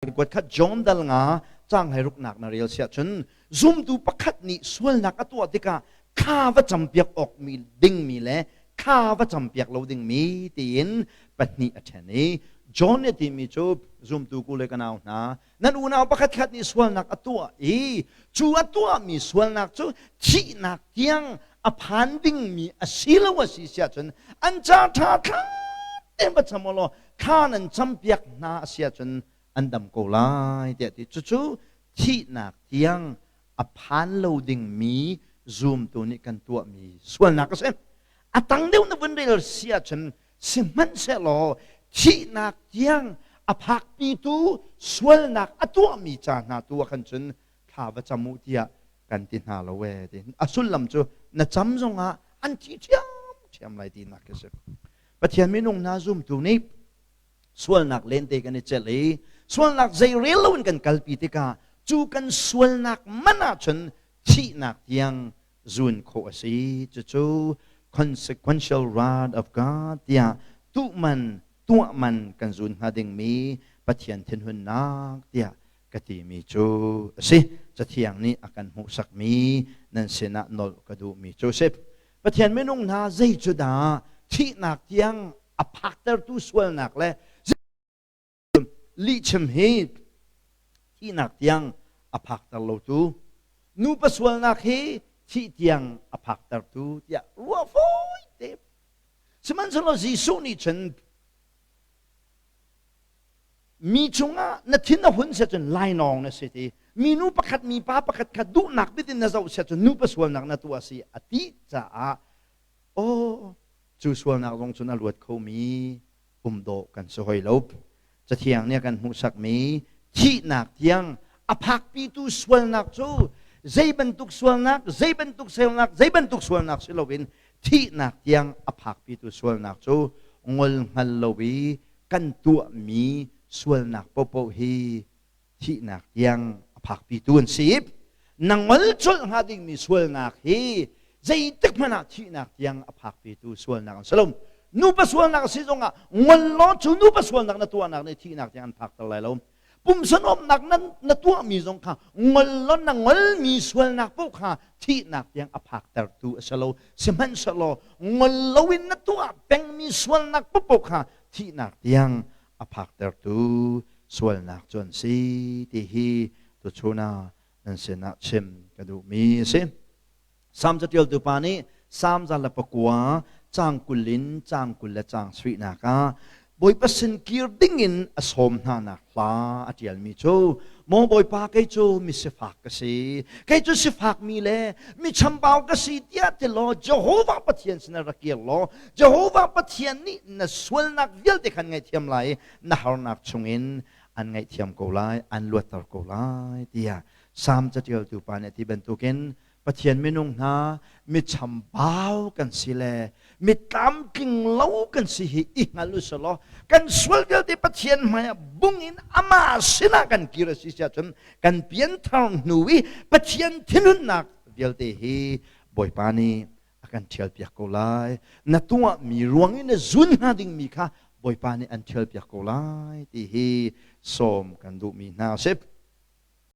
Kuat khat John dal nga cang hai ruknak na rel siah cun zumtu pakhat nih sualnak a tuah tikah kha va campiak awk mi dingmi le kha va campiak lo dingmi tiin pahnih a ṭhen i John nih a timi cu zumtu ku le ka nau hna nan unau pakhat khat nih sualnak a tuah i cu a tuahmi sualnak cu thihnak tiang a phan dingmi a si lo a si siah cun an ca ṭha thla tein va cam law thla nan campiak hna a si ahcun an dam ko lai tiah ti. Cucu thihnak tiang a phan lo dingmi zumtu nih kan tuahmi sualnak a si. A tang deuh na vun rel si ahcun sihmanhsehlaw thihnak tiang a phakpitu sualnak a tuahmi ca hna tu ah khan cun thla va cam u tiah kan ti hna lo ee ti. A sullam cu na cam zongah an thi ṭhiamṭhiam lai tinak khi a si. Pathian minung hna zumtu nih sualnak lente kan i celh i sualnak zei rel loin kan kalpi tikah cu kan sualnak man ahcun thihnak tiang zun khawh a si. Cucu consequential wrath of God tiah tuhman tuahman kan zun hnga dingmi Pathian thinhunnak tiah ka timi cu a si. Cathiang nih a kan hmuhsakmi nan sinah nolh ka duhmi cu a si. Pathian minung hna zei cu dah thihnak tiang a phaktertu sualnak le lihchim hi thihnak tiang a phakter lotu nupa sualnak hi thih tiang a phaktertu tiah ruah fawi te. Sihmanhsehlaw Jesuh nih cun mi cungah na thin a hun sia cun lainawng na si ti, minu pakhat mipa pakhat kha duhnak bit in na zoh sia cun nupa sualnak na tuah si a ti caah aw cu sualnak zong cun a luat khomi um dawh kan si hoi lo. Cathiang nih a kan hmuhsakmi thihnak tiang a phakpitu sualnak cu zei bantuk sualnak, zei bantuk sualnak, zei bantuk sualnak si loin thihnak tiang a phakpitu sualnak cu ngol hngal lo i kan tuahmi sualnak paohpaoh hi thihnak tiang a phakpitu an si. Na ngol colh hnga dingmi sualnak hi zeitik hmanh ah thihnak tiang a phakpitu sualnak an si lo. Nupa sualnak a si zongah ngol law cu nupa sualnak na tuahnak nih thihnak tiang an phakter lai lo. Pumsa nuamhnak na tuahmi zong kha ngol law na ngolmi sualnak paoh kha thihnak tiang a phaktertu a si lo. Sihmanhsehlaw ngol loin na tuah pengmi sualnak paohpaoh kha thihnak tiang a phaktertu sualnak cu an si ti hi tuchun ah nan sinah chim ka duhmi a si. Salm caṭialtu pa nih Salm 109 caang 20 in caang 20 caang suihnak ah Bawipa sin kir dingin a sawm hnanak hla a ṭialmi cu, "Maw Bawipa, kei cu misifak ka si, kei cu sifakmi le mi chambau ka si," tiah ti law Jehovah Pathian sinah rak kir law Jehovah Pathian nih na sualnak vialte khan ngaihthiam lai i na harnak chungin an ngaihthiam ko lai, an luatter ko lai tiah Salm caṭialtu pa nih a ti bantukin Pathian minung hna mi chambau kan si le mi tlamtling lo kan si hi i hngal u law kan sual vialte Pathian hmaiah bung in amah sinah kan kir a si cun kan pianthar hnu i Pathian thinhunnak vialte hi Bawipa nih a kan ṭhialpiak ko lai. Na tuahmi ruang i na zun hnga dingmi kha Bawipa nih an ṭhialpiak ko lai ti hi sawm kan duhmi hna a si.